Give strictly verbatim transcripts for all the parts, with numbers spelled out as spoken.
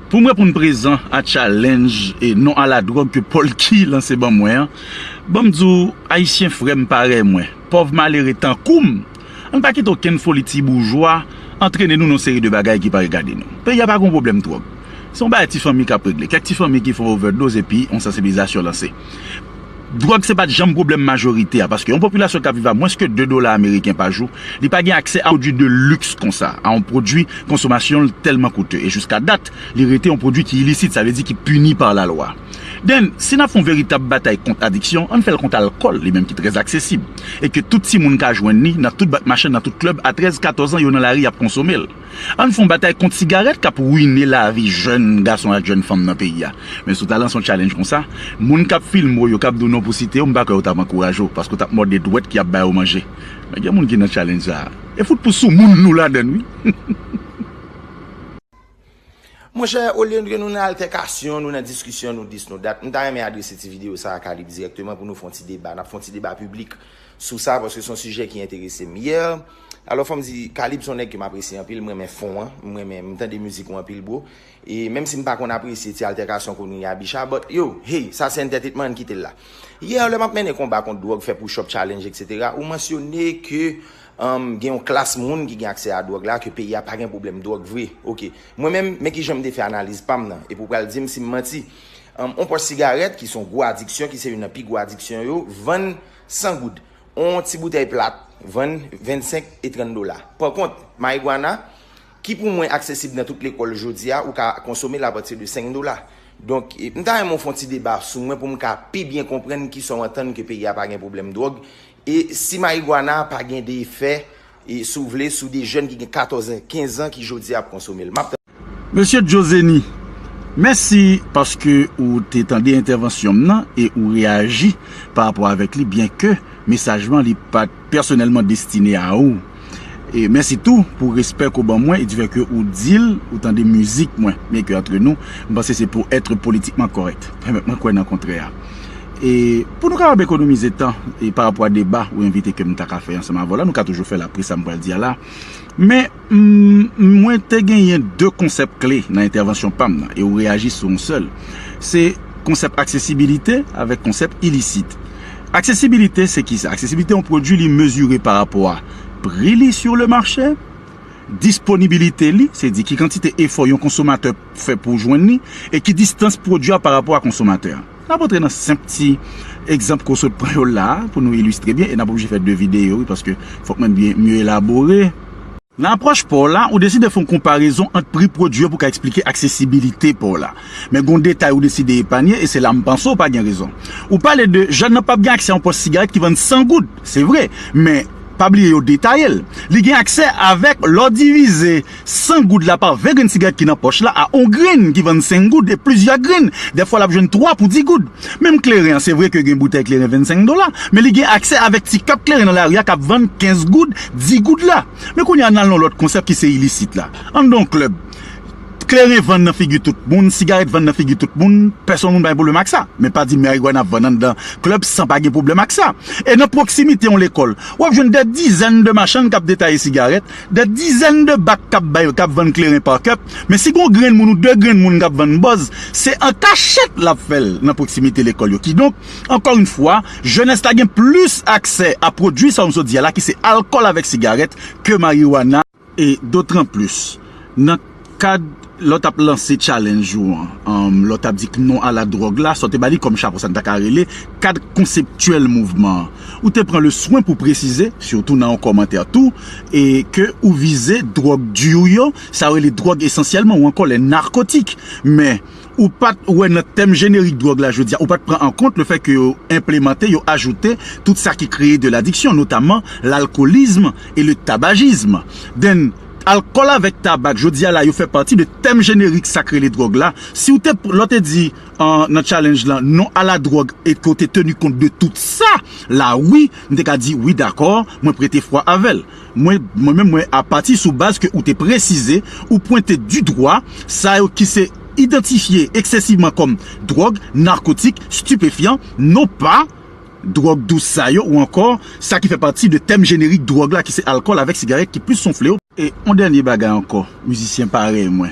Pou m reponn prezan a challenge e non a la dròg ke Polky lanse ban mwen an, ban m di w, Ayisyen frè m, parèy mwen, pòv malere tankou m, ann pa kite okenn foli ti boujwa antrennen nou nan yon seri de bagay ki pa regade nou. Peyi a pa gen yon pwoblèm dwòg. Se yon bagay ti fanmi k ap regle. Kèk ti fanmi ki fè yon overdose epi yon sansibilizasyon lanse. Dwòg se pa t janm pwoblèm majorite a, paske yon popilasyon k ap viv a mwens ke de dola ameriken pa jou, li pa gen aksè a pwodui de liks konsa, a yon pwodui konsomasyon l tèlman koute. E jiska dat, li rete yon pwodui ki ilisit, sa vle di ki pini pa lalwa. Then, si n ap fè yon veritab batay kont adiksyon, ann fè l kont alkòl, li menm ki trè aksesib, e ke tout timoun ka jwenn li nan tout bak machann, nan tout klèb, a trèz, katòz an, yo nan lari, y ap konsome l. Ann fè yon batay kont sigarèt k ap wine lavi jèn gason ak jèn fanm nan peyi a. Men si w ta lanse yon challenge konsa, moun k ap filme w yo, k ap di w non pou site yo, m pa kwè yo t ap ankouraje w, paske w t ap mòde dwèt ki ap ba yo manje. Men gen moun ki nan challenge sa a. E fout pou soumoun nou ladann, wi. Monchè, olye ke nou nan altèkasyon, nou nan diskisyon, nou dis, nou dat, m ta renmen adrese ti videyo sa a Kalib dirèkteman pou nou fè yon ti deba. N ap fè yon ti deba piblik sou sa, paske se yon sijè ki enterese m. Yè, alò, fò m di, Kalib se yon nèg ke m apresye anpil, m renmen fon an, m renmen, m tande mizik ou anpil, bro. E menm si m pa konn apresye ti altèkasyon kounye a, bicha, but yo, hey, sa se entertainment, ann kite l la. Yè, lè m ap mennen konba kont dwòg, fè push up challenge, etsetera, ou mansyone ke um, gen yon klas moun ki gen aksè a dwòg la, ke peyi a pa gen pwoblèm dwòg vre. Oke. Mwen menm, men kijan m te fè analiz pa m nan, epi w pral di m si m manti. Um, on pòch sigarèt, ki se yon gwo adiksyon, ki se youn nan pi gwo adiksyon yo, vann san goud. On ti boutèy plat, vann vennsenk e trant dola. Pa kont, marigwana, ki pou mwen aksesib nan tout lekòl jodi a, ou ka konsome l apati de senk dola. Donk, e, m ta renmen w fè yon ti deba sou mwen pou m ka pi byen konprann kisa w antann ke peyi a pa gen pwoblèm dwòg, e si marigwana pa gen de efè, e si w vle, sou de jèn ki gen katòz an, kenz an ki jodi a ap konsome l. M ap tann. Mesye Jozeni, mèsi paske ou te tande entèvansyon m nan e ou reyaji pa rapò avèk li, byenke mesaj lan li pa t pèsonèlman destine a ou. E mèsi tou pou respè ke w ban mwen e difè ke ou di l, ou tande mizik mwen, byenke antre nou, m panse se pou être politiquement correct. Pèmèt mwen kwè nan kontrè a. E pou nou kapab ekonomize tan e pa rapò a deba ou envite ke m ta ka fè ansanm avè w la, nou ka toujou fè l apre sa m pral di a la. Men, m, mwen te genyen de konsèp kle nan entèvansyon pa m nan, e ou reyaji sou yon sèl. Se konsèp aksesibilite avèk konsèp ilisit. Aksesibilite, se kisa? Aksesibilite, yon pwodui, li mezire pa rapò a pri li sur le marché, disponibilite li, se di ki kantite efò yon konsomatè fè pou jwenn li, e ki distans pwodui a pa rapò a konsomatè a. N ap antre nan senp ti egzanp ke w sot pran yo la a, pou nou ilistre byen, e n ap oblije fè de videyo, wi, paske fòk mwen byen, mye elabore. Nan apwòch pa w la, ou deside fè yon konparezon ant pri pwodui yo pou w ka eksplike aksesibilite pa w la. Men gen yon detay ou deside epanye, e se la m panse w pa gen rezon. Ou pale de jèn nan p ap gen aksè a yon pòch sigarèt ki vann san goud, se vre, men pa bliye yo detaye l. Li gen aksè avèk, lè w divize san goud la pa ven grenn sigarèt ki nan pòch la, a yon grenn ki vann senk goud e plizyè grenn, dèfwa l ap jwenn twa pou dis goud. Menm kleren an, se vre ke gen boutèy kleren vennsenk dola, men li gen aksè avèk ti kap kleren nan lari a k ap vann kenz goud, dis goud la. Men kounye a, n al nan lòt konsèp ki se ilisit la. Anndan yon klèb, kleren vann nan figi tout moun, sigarèt vann nan figi tout moun, pèsonn moun pa gen pwoblèm ak sa. Men pa di marigwana ap vann anndan klèb san pa gen pwoblèm ak sa. E nan pwoksimite yon lekòl, w ap jwenn dè dizèn de machann k ap detaye sigarèt, dè dizèn de bak k ap bay, k ap vann kleren pa kèp, men si gen yon grenn moun ou de grenn moun k ap vann bòz, se an kachèt l ap fè l nan pwoksimite lekòl yo. Kidonk, ankò yon fwa, jenès la gen plis aksè a pwodui sa w m sot di a la, ki se alkòl avèk sigarèt, ke mariwana. E dotranplis, nan kad lè w t ap lanse challenge ou an, um, lè w t ap di k non a la dwòg la, sa w te ba li kòm chapo, sa n ta ka rele kad konseptyèl mouvman an. Ou te pran le swen pou presize, sitou nan yon kòmantè tou, e ke ou vize dwòg di yo, sa yo rele dwòg esansyèlman, ou ankò les narcotiques. Men, ou pa t wè nan tèm jenerik dwòg la jodi a, ou pa t pran an kont le fè ke yo enplemante, yo ajoute tout sa ki kreye de ladiksyon, notamman lalkolism e le tabajism. Then, alkòl avèk tabak, jodi a la, yo fè pati de tèm jenerik sa k rele dwòg la. Si w te, lè w te di, an, nan challenge lan, non a la dròg, e ke w te teni kont de tout sa, la wi, m te ka di, wi, dakò, mwen prete fwa avè l. Mwen, mwen menm, mwen, apati sou baz ke ou te presize, ou pwente di dwa, sa yo ki se idantifye eksesivman kòm dwòg, nakotik, stipefyan, non pa dwòg dous sa yo, ou ankò sa ki fè pati de tèm jenerik dwòg la, ki se alkòl avèk sigarèt, ki plis yon fleo. E yon dènye bagay ankò, mizisyen parèy mwen.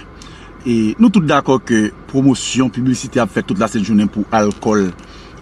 E nou tout dakò ke pwomosyon, piblisite ap fèt tout lasent jounen pou alkòl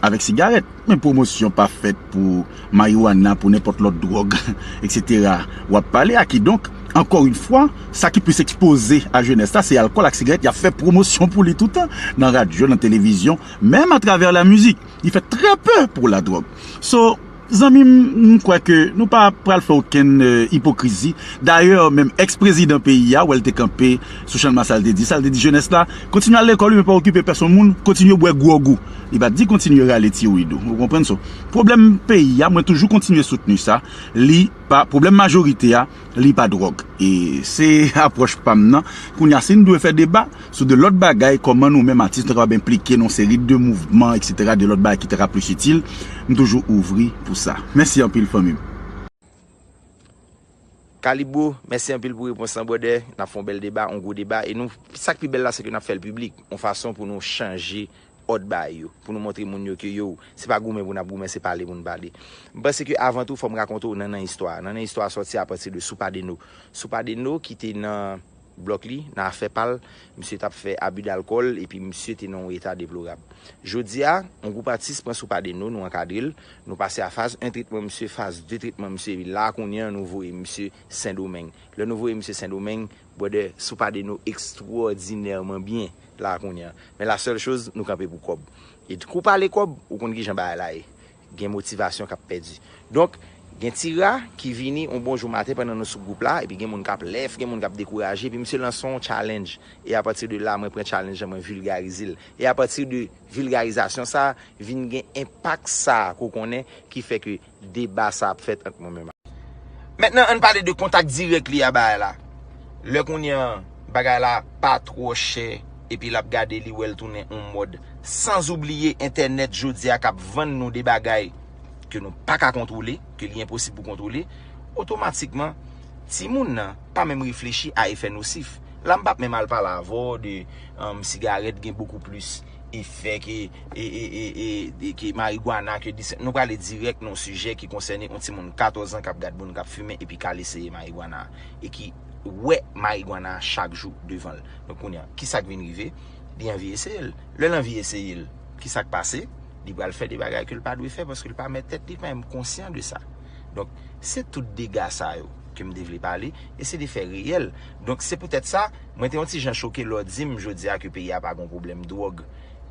avèk sigarèt. Men pwomosyon pa fèt pou mariwana, pou nenpòt lòt dwòg, etsetera. W ap pale a kidonk, ankò yon fwa, sa ki plis ekspoze a jenès la, se alkòl ak sigarèt. Y ap fè pwomosyon pou li toutan, nan radyo, nan televizyon, menm atravè lamizik. Li fè trè pè pou ladwòg. So, zanmi m, m kwè ke nou pa pral fè okenn eh, ipokrizi. Dayè, menm èks-prezidan peyi a, wè l te kanpe sou Channmas la, l te di sa, l te di jenès la, kontinye al lekòl, wi, men pa okipe pèsonn moun, kontinye bwè gwòg ou. Li pa t di kontinye rale tiwid ou. Ou konprann sa? Pwoblèm peyi a, mwen toujou kontinye soutni sa. Li pa, pwoblèm majorite a, li pa dwòg. E se apwòch pa m nan. Kounye a, si n dwe fè deba sou de lòt bagay, kòman nou menm atis nou kapab enplike nan yon seri de mouvman, etsetera, de lòt bagay ki ta ka plis itil, m toujou ouvri pou sa. Mèsi anpil, fanmi m. Kalib bro, mèsi anpil pou repons lan brother. N ap fè yon bèl deba, yon gwo deba. E nou, sa k pi bèl la, se ke n ap fè l piblik. Yon fason pou nou chanje òd bagay yo. Pou nou montre moun yo ke yo, se pa goumen pou n ap goumen, se pale pou n pale. M panse ke avan tou, fò m rakonte w nannan istwa a. Nannan istwa a sòti apati de Soupadeno. Soupadeno ki te nan blòk li, nan afè pa l, misye t ap fè abi dalkòl epi misye te nan yon eta deplorab. Jodi a, yon gwoup atis pran Soupadeno, nou ankadre l, nou pase a faz en tretman misye, faz de tretman misye, epi la kounye a nou voye misye Sendomeng. Lè nou voye misye Sendomeng, brother, Soupadeno ekstwòdinèman byen la kounye a. Men la sèl choz, nou kanpe pou kòb. E kou pale kòb, ou konn kijan bagay la ye. Gen motivasyon k ap pèdi. Donk, gen ti ra ki vini yon bon jou maten pandan nou sou gwoup la, epi gen moun k ap lèf, gen moun k ap dekouraje, epi misye lanse yon challenge. E apati de la, mwen pran challenge lan, mwen vilgarize l. E apati de vilgarizasyon sa, vin gen enpak sa ke w konnen ki fè ke deba sa ap fèt ant mwen menm ak. Mentnan, ann pale de kontak dirèk li a bagay la. Lè kounye a bagay la pa twò chè, epi l ap gade li wè l tounen yon mòd. Sanzoubliye entènèt jodi a k ap vann nou de bagay ke nou pa ka kontwole, ke li enposib pou kontwole, otomatikman, timoun nan pa menm reflechi a efè nosif. La, m p ap menm al pale avè w de um, sigarèt gen bokou plis efè ke, e, e, e, e, ke marigwana, ke dis-, nou prale dirèk nan yon sijè ki konsène yon timoun katòz an k ap gad moun k ap fimen epi k al eseye marigwana e ki wè marigwana chak jou devan l. Donk, kounye a, ki sa k vin rive? Li anvi eseye l. Lè l anvi eseye l, ki sa k pase? Li pral fè de bagay ke l pa dwe fè paske l pa mèt tèt li, li pa menm konsyan de sa. Donk, se tout dega sa yo ke m te vle pale, e se de fè reyèl. Donk, se poutèt sa, mwen te yon ti jan choke lè w di m jodi a ke peyi a pa gen yon pwoblèm dwòg.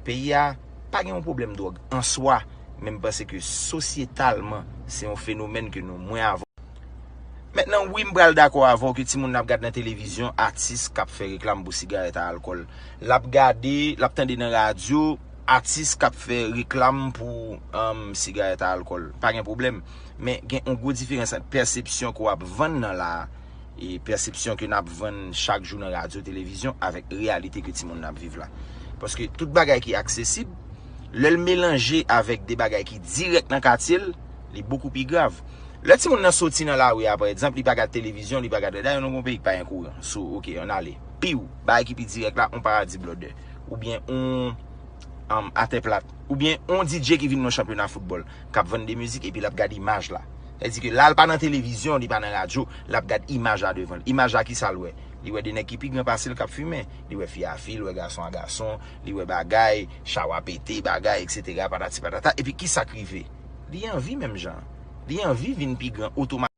Peyi a pa gen yon pwoblèm dwòg an swa, men m panse ke sosyetalman, se yon fenomèn ke nou mwen avè w. Mentnan, wi, m pral dakò avè w ke timoun n ap gad nan televizyon, atis k ap fè reklam pou sigarèt a alkòl. L ap gade, l ap tande nan radyo, atis k ap fè reklam pou um, sigarèt a alkòl. Pa gen pwoblèm. Men gen yon gwo diferans ant pèsepsyon ke w ap vann nan la a, e pèsepsyon ke n ap vann chak jou nan radyo, televizyon, avèk reyalite ke timoun nan ap viv la. Paske tout bagay ki aksesib, lè l melanje avèk de bagay ki dirèk nan katye l, li bokou pi grav. Lè timoun nan soti nan lari a, pa egzanp, li pa gad televizyon, li pa gad, dayè nou gen yon peyi ki pa gen kouran. So, oke, ann ale. Piw, bagay ki pi dirèk la, yon paradi blòdè. Oubyen yon um, atè plat. Oubyen yon D J ki vin nan chanpyona foutbòl, k ap vann de mizik epi l ap gad imaj la. Sa vle di ke la l pa nan televizyon, li pa nan radyo, l ap gad imaj la devan l. Imaj la kisa l wè? Li wè de nèg ki pi gran pase l k ap fimen. Li wè fi a fi, li wè gason a gason, li wè bagay, chawa pete, bagay, etsetera, patati patata. Epi kisa k rive? Li anvi menm jan. Li anvi vin pi gran otomatikman.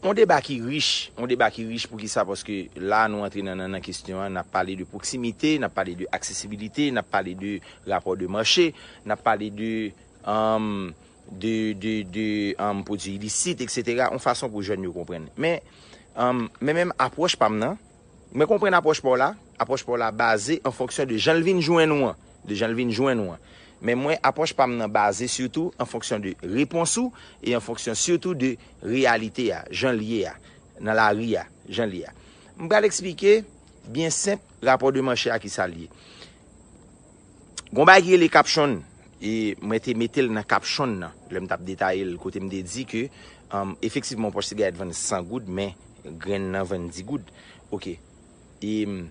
Yon deba ki rich, yon deba ki rich poukisa? Paske la nou antre nan, nan, nan kesyon an, n ap pale de pwoksimite, n ap pale de aksesibilite, n ap pale de rapò de mache, n ap pale de, um, de, de, de um, pwodui ilisit, etsetera, yon fason pou jèn yo konprann. Men, um, men menm apwòch pa m nan, Mwen konprann apwòch pa w la. Apwòch pa w la baze an fonksyon de jan l vin jwenn ou an. De jan l vin jwenn ou an. Men mwen, apwòch pa m nan baze sitou an fonksyon de repons ou e an fonksyon sitou de reyalite a, jan l ye a, nan lari a, jan l ye a. M pral eksplike byen senp rapò de mache a kisa l ye. Gon bagay ki rele caption, e mwen te mete l nan caption nan, lè m t ap detaye l, kote m te di ke, um, efektivman, yon pòch sigarèt vann san goud, men grenn nan vann dis goud. Oke. E, um,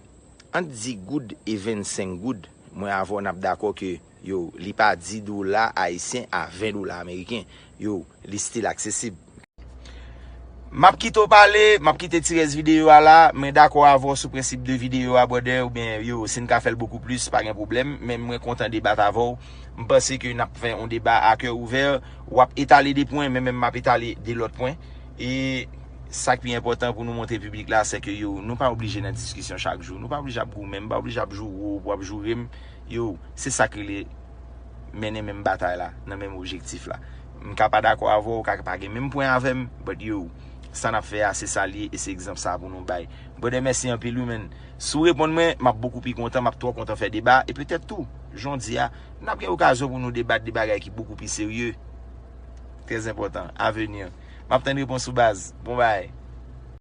ant dis goud e vennsenk goud, mwen avè w n ap dakò ke, yo, li pa dis dola ayisyen a ven dola ameriken. Yo, li still aksesib. M ap kite w pale, m ap kite ti rès videyo a la, mwen dakò avè w sou prensip de videyo a, brother, oubyen yo, si n ka fè l bokou plis, pa gen pwoblèm, men mwen kontan debat avè w. M panse ke n ap fè yon deba a kè ouvè, w ap etale de pwen, men menm m ap etale de lòt pwen. E sa k pi enpòtan pou nou montre piblik la, se ke yo, nou pa oblije nan diskisyon chak jou, nou pa oblije ap goumen, m pa oblije ap joure w pou w ap joure m. Yo, se sa k rele mennen menm batay la, nan menm objektif la. M ka pa dakò avè w, w ka pa gen menm pwen avè m, but yo, sa n ap fè a, se sa l ye, e se egzanp sa pou nou bay. Brother, mèsi anpil wi, man. Si w reponn mwen, m ap bokou pi kontan, m ap twò kontan fè deba, e petèt tou, jan w di a, n ap gen okazyon pou nou debat de bagay ki bokou pi serye. Trè enpòtan, avenir. M ap tann repons ou, baz. Bon bagay.